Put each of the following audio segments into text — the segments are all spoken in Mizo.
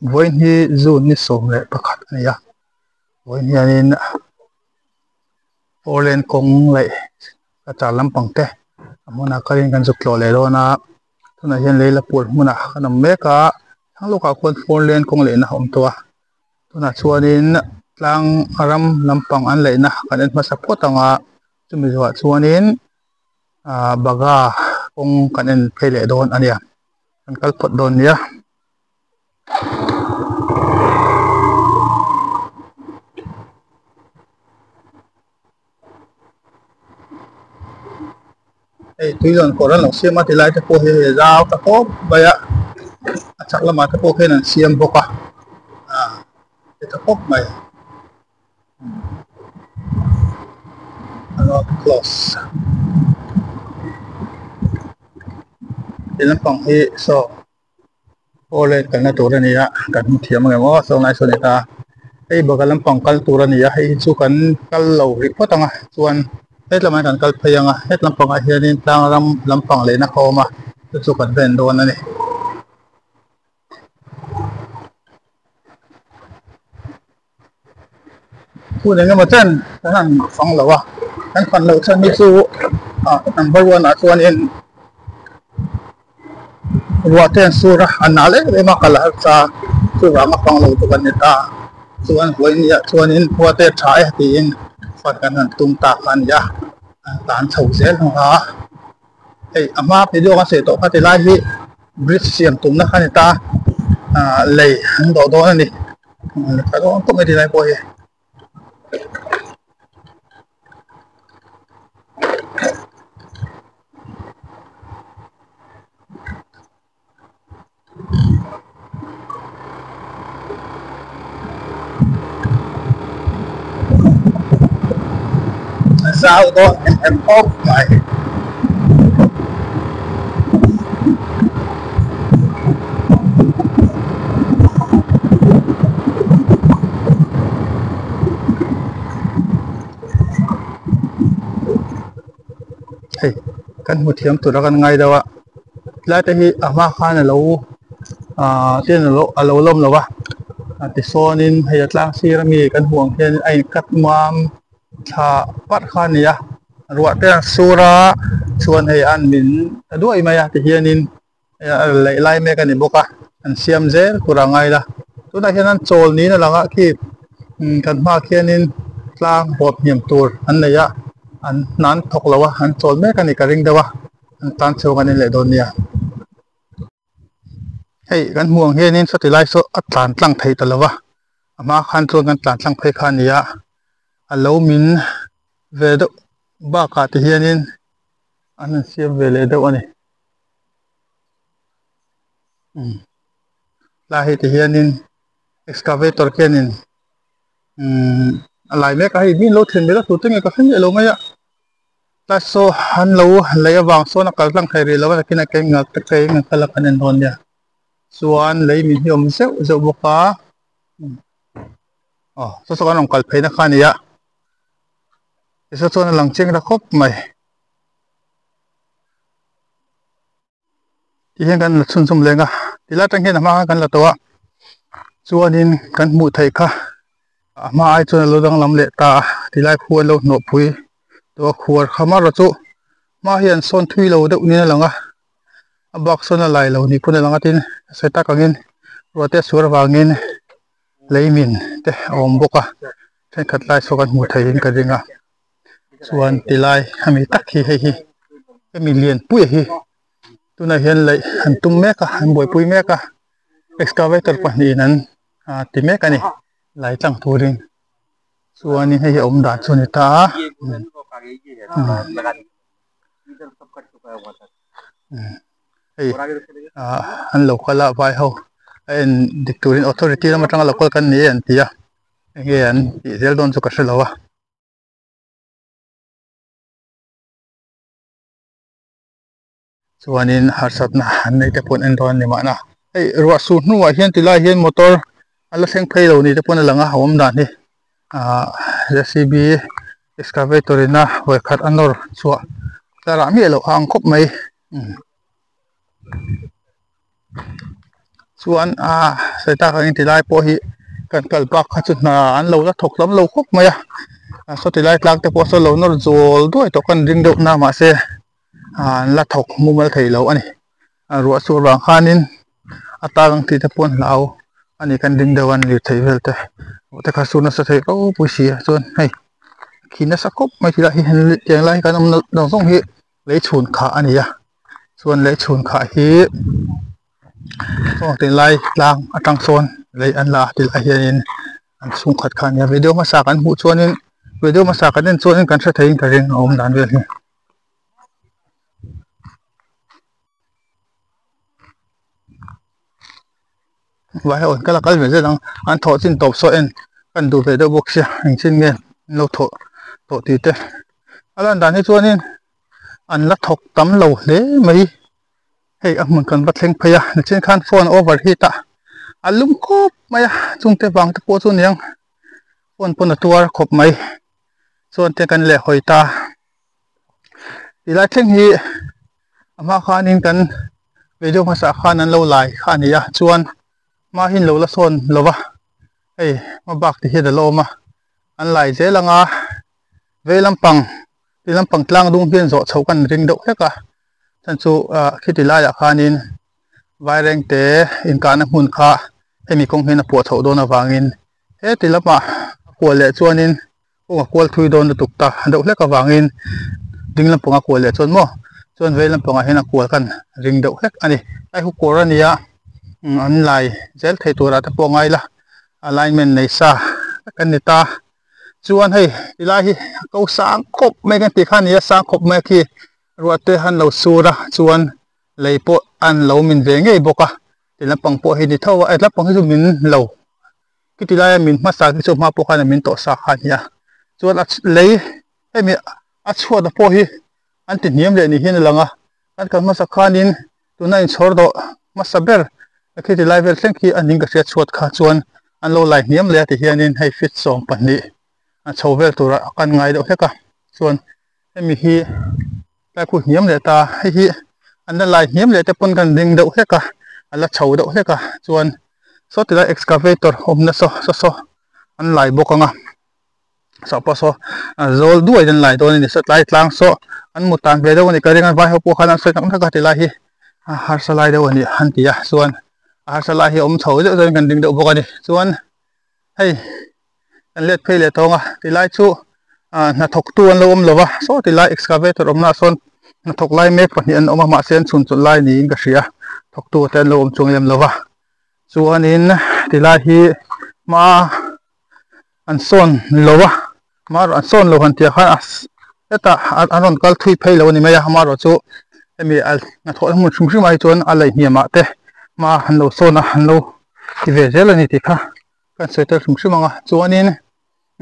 Vawiin hi June ni 11 a ni a, vawiin hianin four lane kawng leh a char lampang te a hmunah kalin kan zuk tlawh leh dawn a, tunah hian lei la puar hmunah kan awm mek a, thlang lawkah khuan four lane kawng lehna a awm tawh a, tunah chuanin tlang ram lampang an laihna kan en hmasa phawt ang a, chumi zawhah chuanin ahh bagha kawng kan en phei leh dawn a nia kan kal phawt dawn nia. Hei tui lawn kawr an lo siam a tilai te pawh hi hei a zau ta khawp mai a a chhak lamah te pawh khian an siam bawk a ah ti ta khawp mai road close ti lampang hi saw aw le kalna tur a ni a kan hmu thiam ang em aw saw lai saw ni ta hei bawk a lampang kal tur a ni a hei hi chu kan kal lo rih phawt ang a chuan hetlam ah hian kan kal phei ang a hetlam pangah hianin tlang ram lampang lehna kha a awm a chu chu kan ven dawn a ni. Hun eng emaw chen kan han fang lo a kan fan loh chhan hi chu ah number one ah chuanin ruah te an sur a a nal em em a kal a harsa chuvang a fang lo chu kan ni ta chuan vawiin ah chuanin khua te a tha e tiin fan kan han tum ta kha a ni a an tlan chho zel ang a hei a hma video kan sawi tawh kha ti lai hi bridge siam tumna kha a ni ta ah lei an dawh dawn a ni. Tha dawn khawp mai tilai pawh hi. Zau dawn em em khawp mai. Hei kan hmu thiam tura kan ngai deuh a tlai te hi a hma khan alo ahh tin alo alo lawm lo va tisawnin hei a tlang sir ami kan hmuh ang hian a in cut mam thla parh kha a ni a ruah te a sur a chuan hei an min ta duai mai a tihianin lei lai mek a ni bawk a an siam zel tur a ngai la tunah hian an chawl niin a lang a khi kan hmaah khianin tlang bawp hniam tur an nei a an hna an thawk lo a an chawl mek a ni ka ring deuh a an tan chhung an inleh dawn nia. Hei kan hmuh ang hianin sawti lai saw a tlan tlang thei ta lo va a hma khan chuan kan tlan tlang phei kha a ni a a lo min ve deuh bakah te hianin an han siam ve leh deuh a ni umm tlai hei ti hianin excavator khianin umm a lai mek a hei mi an lo then ve tur te nge ka hre miah lo mai a. Tlai saw an lo lei avang sawn a kal tlang thei rih lo a nakin a keng ngak te keng ang kha la kan en dawn nia chuan lei min hi a awm zeuh zeuh bawk a aw saw saw kan rawn kal phei na kha a ni a tisaw chuan a lang chiang ta khawp mai. Ti hian kan la chhunzawm leng a tilai atang hian a hma khan kan la tawh a chuanin kan hmuh theih kha a hma ai chuan a lo danglam leh ta a tilai khu an lo hnawh phui tawh a khuar kha marawh chu hma hian sawn thui lo deuh niin a lang a a bak sawn a lai lo ni pawn a lang a tin sawi tak angin ruah te a suar avangin lei min te a awm bawk a thenkhat lai saw kan hmuh theihin ka ring a. Chuan tilai ami tak hi hei hi hemi lianpuia hi tunah hian laih an tum mek a an buaipui mek a excavator pahnihin an ah ti mek a ni lai tlang turin chuanin hei hi a awm dan chu a ni ta a hei ah an lo kal a vai ho a en dik turin authority lam atanga lo kal kan ni e an ti a enge an tih zel dawn chu ka hrelo a. Chuanin harsatna an neih te pawh an en dawn a ni mahna. Hei ruah sur hnuah hian tilai hian motor a la thleng phei lo ni te pawn a lang a a awm dan hi ahh J C B excavator in a vawikhat a nawr chhuah tlar ah miah loh a ang khawp mai. Chuan ah sawi tak angin tilai pawh hi kan kal bak kha chu hna an lo la thawk lam lo khawp mai a saw tilai tlang te pawh saw lo nawr zawl duai tawh kan ring deuh na mahse ah an la thawk mumal thei lo a ni a ruah chhuah vang khanin a tang ang tih te pawh an hlau a ni kan ring deuh a an lirthei vel te te kha sur nasa thei ropui si a chuan hei khi nasa khawp mai tilai hi tiang lai hi kan awm zawng zawng hi. Lei chhun khah a ni a chuan lei chhun khah hi saw tilai tlang atang sawn lei an la a tilai hianin an chhungkhat kha a nia video hmasa kan hmuh chuanin video hmasa kan en chuanin kan hre theiin ka ring a awm dan vel hi. Vai ho kal a kal ve zel ang an thawh chin tawp saw en kan duh ve deuh bawk sia engchin nge an lo thawh tawh tih te a lan dan hi chuanin an la thawk tam lo hle mai hei a hmun kan va thleng phei a nichin khan phone over heat a a lum khawp mai a chungte vang te pawh chu aniang phone pawn a tuar khawp mai chuan te kan leh hawi ta. Tilai thleng hi a hma khanin kan video hmasa khan an lo lai kha a ni a chuan hma hi an lo la sawn lo va hei hma bak te hian a la awm a an lai zel ang a vei lampang ti lampang tlang dung hian zawh chhoh kan ring deuh hlek a chhan chu ah khiti laiah khanin vairengte inkahna hmun kha hemi kawng hian a puah chhoh dawn avangin heti lamah a kual leh chuanin. Kawng a kual thui dawn lutuk ta deuh hlek avangin ding lampang a kual leh chuan maw chuan vei lampangah hian a kual khan ring deuh hlek a ni. Hei hu kawr a nia an lai zel thei turah te pawh a ngai la alignment nei sa vek an ni ta. Chuan hei tilai hi a ko sang khawp mai kan tih kha a ni a sang khawp mai a khi ruah te an lo sur a chuan lei pawh an lo min ve ngei bawk a ti lampang pawh hi ni tho a lampang hi chu min lo. Khiti laia min hmasa khi chu hma pawh khan min tawh sa kha a ni a chuan a lei hemi a chhuat a pawh hi an ti hniam leh ni hian a lang a kan kal hmasa khanin tuna inchhawr dawh hmasa ber khiti lai vel thleng khi a ning ka hria chhuat kha chuan an lo lai hniam leh a ti hianin hei feet 12 a chho vel turah kan ngai deuh hlek a chuan hemi hi tlai khu hniam leh ta hei hi an la lai hniam leh te pawn kan ding deuh hlek a a la chho deuh hlek a chuan saw tilai excavator awmna saw saw saw an lai bawk ang a saw pawh saw a zawl duai an lai dawn a ni saw tlai tlang saw an mu tan ve deuh a ni ka ring a vai ho pawh khan an sawi tak tak a tilai hi a harsa lai deuh a ni an ti a chuan a harsa lai hi a awm chho deuh chuan kan ding deuh bawk a ni chuan hei kan let phei leh tawng a tilai chu ah hnathawk tu an lo awm lo va saw tilai excavator awmna ah sawn hnathawk lai mek pahnih an awm a mahse an chhun chawlh lai niin ka hria thawk tu te an lo awm chuang lem lo va chuanin tilai hi hma an sawn lo a hma an sawn lo han tih ah khan a hetah an rawn kal thui phei lo a ni mai a amaherawh chu hemi a hnathawh na hmun hrim hrim ah hi chuan a lei hniam ah te hma an lo sawn a an lo ti ve zel a ni tih kha. Kan sawi tel hrim hrim ang a chuanin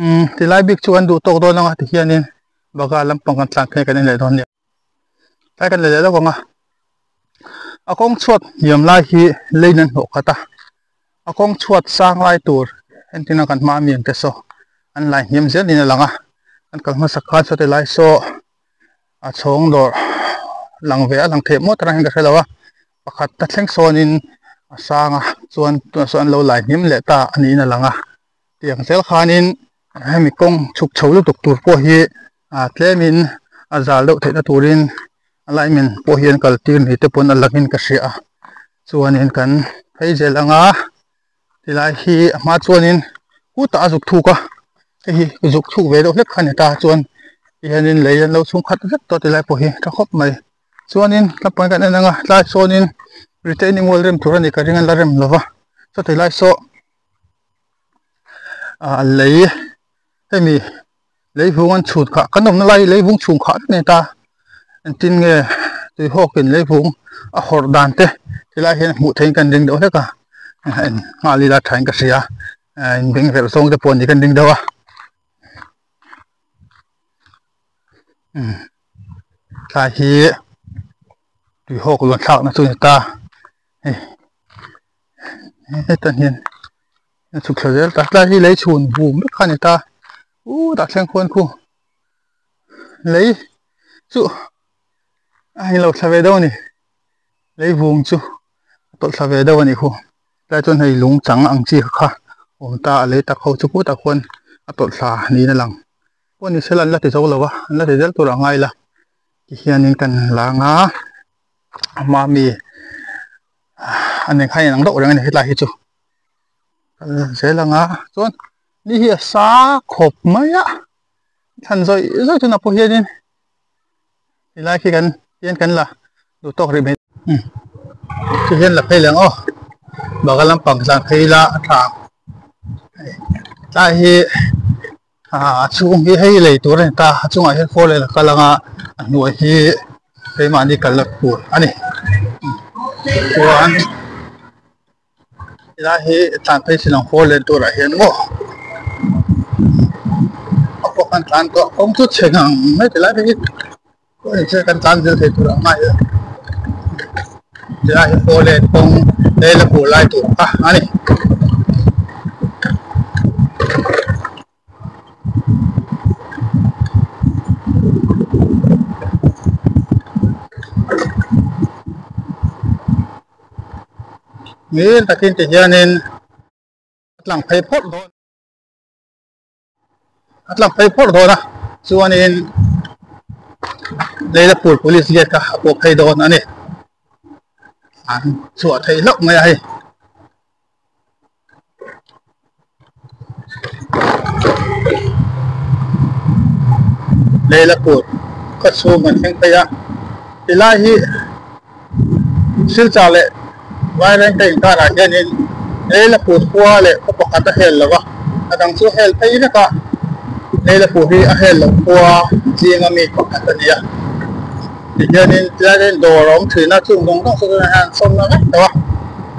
umm tilai bik chu kan duh tawk dawn ang a tihianin baga lampang kan tlan phei kan en leh dawn nia tlai kan la leh lawk ang a a kawng chhuat hniam lai hi lane an hnawh khat a a kawng chhuat sang lai tur entirna kan hma ami ang te saw an lai hniam zel niin a lang a kan kal hmasak khan saw tilai saw a chhawng dawrh lang ve a lang theih maw tarang hian ka hre lo a. Pakhat ta thleng sawnin a sang a chuan tunah sawn an lo lai hnim leh ta a niin a lang a tiang zel khanin hemi kawng chhuk chho lutuk tur pawh hi ah tlemin a zal deuh theihna turin a lineman pawh hi an kal tir ni te pawn a langin ka hria a chuanin kan phei zel ang a tilai hi a hma chuanin kutah a zuk thuk a hei hi zuk thuk ve deuh hlek kha a ni ta chuan tihianin lei an lo chhung khat vek tawh tilai pawh hi tha khawp mai. Chuanin tlangpang kan en ang a tlai sawnin retaining wall rem tur a ni ka ring a la rem lo va chutih lai saw ah lei hemi lei vung an chhut khah kan awmna lai hi lei vung chhung khah vek a ni ta engtin nge tui hawkin lei vung a hawrh dan te tilai hian hmuh theihin kan ring deuh hlek a en nghal ila thain ka hria in beng verh zawng te pawh ni kan ring deuh a. Tlai hi tui hawk luan thlakna chu a ni ta hei hetah hian a chhuk thla zel ta tlai hi lei chhun bum vek kha a ni ta uh tah thleng khuan khu lei chu a inlo thla ve deuh a ni lei vung chu a tawlh thla ve deuh a nih khu. Tlai chuan hei lung chang ang chi kha awm ta a lei tak ho chu putah khuan a tawlh thla niin a lang. Pawh ni sela an la ti zo lo a, an la ti zel tur a ngai la. Tihianin kan lang a, a hma mi a nen khan inang deuh reng a ni hetlai hi chu. Kal zel ang a, chuan ni hi a sa khawp mai a, thlan zawih zawih tunah pawh hianin Helai khi kan hian kan la duh tawk rih mai ti hian la phei leh ang aw baga lampang tlan phei ila a tha ang tlai hi ah a chhung hi hei lei tur a ni ta a chungah hian four lane a kal ang a a hnuai hi keimahni kalna tur a ni chuan Helai hi tlan phei chin ang four lane turah hian maw a pawh kan tlan tawh kawng chu chhe ngang mai ti lai phei hi kan tlan zel thei tur ang ngai a helai hi four lane kawng lei la pur lai tur kha a ni. Ngil takin ti hianin a tlang phei phawrh dawn a tlang phei phawrh dawn a chuanin Leilapur police gate kha a pawh phei dawn a ni an chhuah theih hlauh mai a hei. Leilapur khaw chhung kan thleng phei a tilai hi Silchar leh Vairengte inkarah hianin Leilapur khua leh khaw pakhat a hel lo va a dang chu a hel phei vek a Leilapur hi a hel loh khua zinga mi pakhat a ni a tihianin tilai hian dawr a awm thin a chung zawng zawng chu tunah hian an sawmna vek tawh a.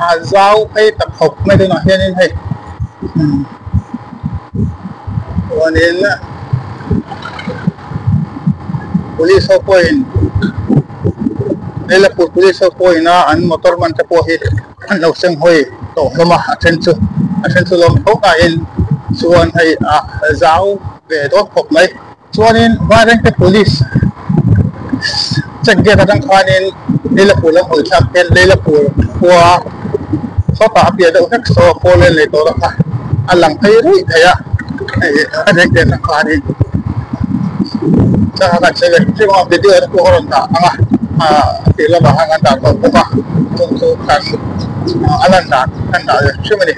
A zau phei tak khawp mai tunah hianin hei chuanin police ho pawhin Lelapur police ho pawhin a an motor man te pawh hi an lo seng hawi tawh hlawm a a then chu a then chu lawm tho nain chuan hei a zau ve dawn khawp mai. Chuanin Vairengte Police check gate atang khanin Leilapur lam hawi thlak hian Leilapur khua sawtah a piah deuh hlek saw four lane lei tawh kha a lang phei ruih thei a hei Vairengte atang khanin thlalak an sawi ve hrim hrim a video te pawh a rawn dah ang a a tir lamah khan kan dah tawh bawk a chung chu khan a lan dan kan dah ve hrim a ni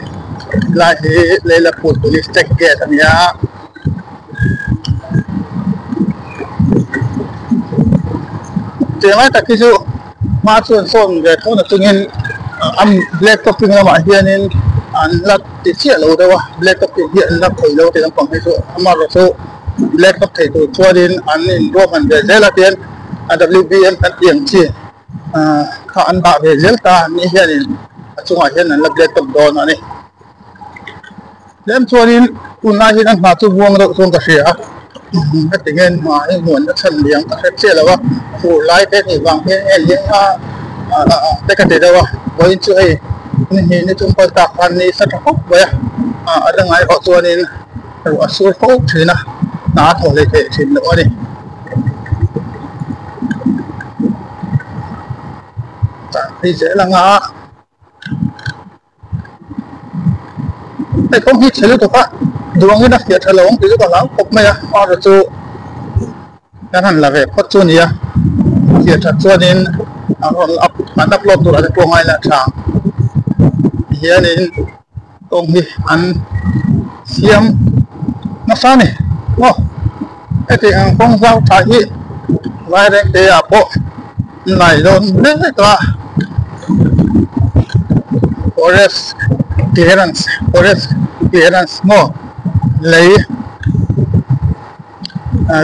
helai hi Leilapur Police check gate a ni a. Tiang lai tak hi chu hma chuan sawn ve tho na chungin a black topping lamah hianin an la ti chiah lo deuh a black topping hi an la khawih lo tih lampang hi chu amaherawh chu black top thei tur chuanin an inruahman ve zel a tian a W_B_M kan tih ang chi kha an dah ve zel ta ni hianin a chungah hian an la black top dawn a ni. Tlem chuanin tunlai hian a hna chu vuang deuh chuan ka hria a, heti nge hna hi hmuan a chhan liang ka hre chiah lo a, fur lai te nih vang hian nge liang a te ka ti deuh a, vawiin chu hei ni hnih ni chung kal tak khan ni sa tha khawp mai a, a dangah erawh chuanin ruah a sur fo thin a, hna a thaw hlei theih thin loh a ni. Tah phei zel ang a. Hei kawng hi chhe lutuk a duangin a fiah tha lo ang tih chu ka hlau khawp mai a amaherawh chu kan han la ve phawt chu a ni a fiah that chuanin an rawn up an upload turah te pawh ngaila tha ang tihianin kawng hi an siam nasa a ni maw heti ang kawng zau tha hi Vairengte ah pawh Nai dawn mek a forest clearance forest clearance maw lei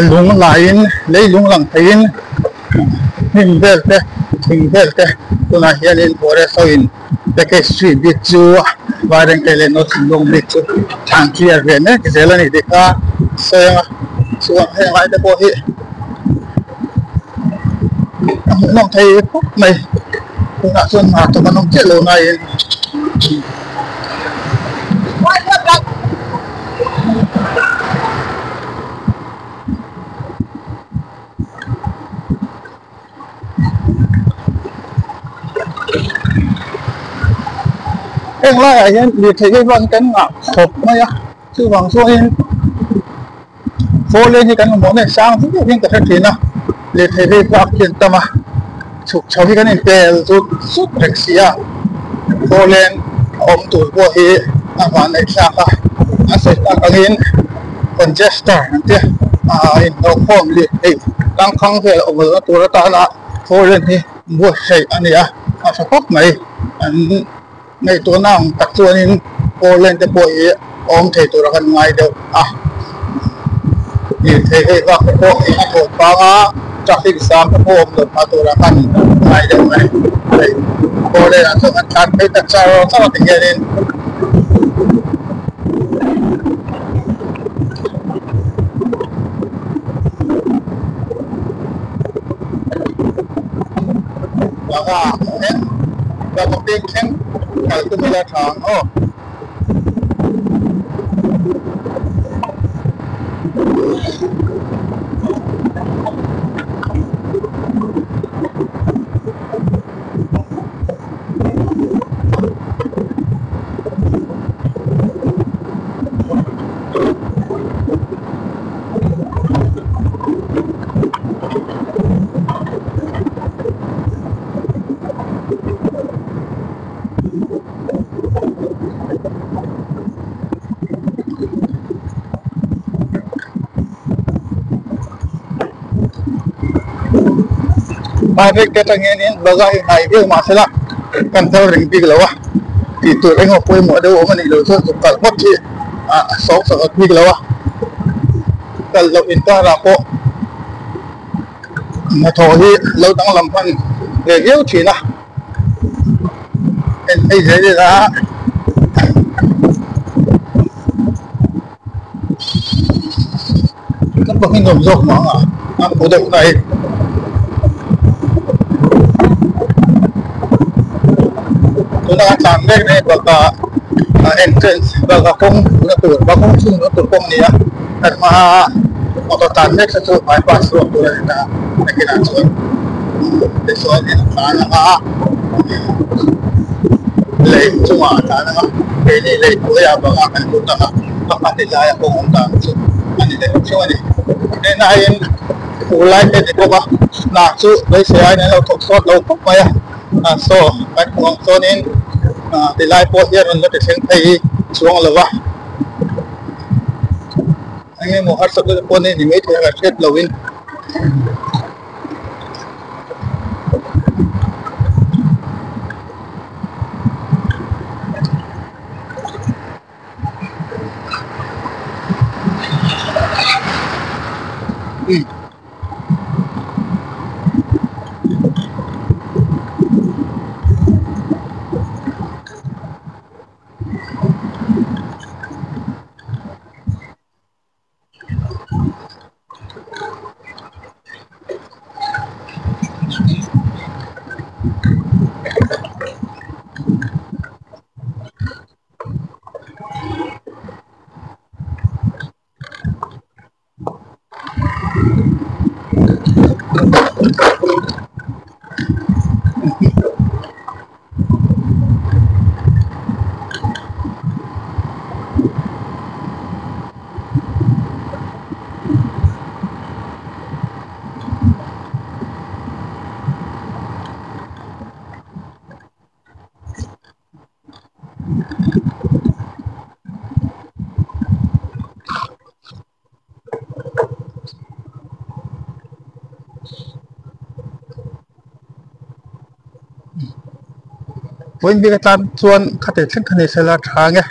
lung laiin lei lung lang theiin hnim vel te thing vel te tunah hianin forest ho in package three bik chu Vairengte leh North Shillong bik chu an clear ve mek zel a ni tih kha sawi ang a chuan heng lai te pawh hi. A hmuhnawm thei khawp mai tunah chuan hna thawk an awm chiah lo naiin Heng laiah hian lirthei hi vang kan ngah khawp mai a, chuvang chuanin four lane hi kan mamawh na sang viau hian ka hre thin a, lirthei vei bak hi an tam a, chhuk chho hi kan inpel zut zut reng si a, four lane a awm tur pawh hi a vanneih thlak a, a sawi tak angin congestor an tia ah inhnawhkhawm lirthei tangkhang vel a awm lohna tur atana four lane hi buatsaih a ni a, a tha khawp mai an ngaihtuahna ang tak chuanin four lane te pawh hi a awm thei tura kan ngai deuh a lirthei hei bak te pawh a thawn pang a traffic jam te pawh awm lo hma tura kan ngai deuh mai hei four lane ah chuan kan tlan phei ta char char a ti hianin. Banga thleng banga peng thleng kal tum ila tha ang aw. Private te atang hianin baga hi hnai viau mahsela kan kal reng bik lo a tih tur engemaw pawimawh deuh awm a nih loh chuan zuk kal phawt hi a sawng sakhat bik lo a kal loh inkarah pawh hnathawh hi lo danglam hman ve viau thin a en phei zel ila kan pahnih nuam zawk mah ang a a hmu deuh na hi tuna kan tlan mek na hi bakah entrance bakah kawng luhna tur bakah kawng chhung luhna tur kawng a ni a kan hmaa motor tlan mek te chu bypass ruak tur a ni ta nakinah chuan tichuan in a tlan ang a lei chungah a tlan ang a keini lei hnuaiah bangah kan lut ang a pakhat ti laia kawng awm dan chu a ni leh theuh a ni hnehna aiin fur lai te a ni bawk a hna chu beisei aiin an lo thawk sawt lo khawp mai a saw kan hmuh ang chuanin ti lai pawh hian rawn la ti thleng phei chuang lo va. Eng emaw harsatna te pawh nei ni mai thei a hriat loin. Vawiin bik atan chuan khati thleng kha ni sela tha nge.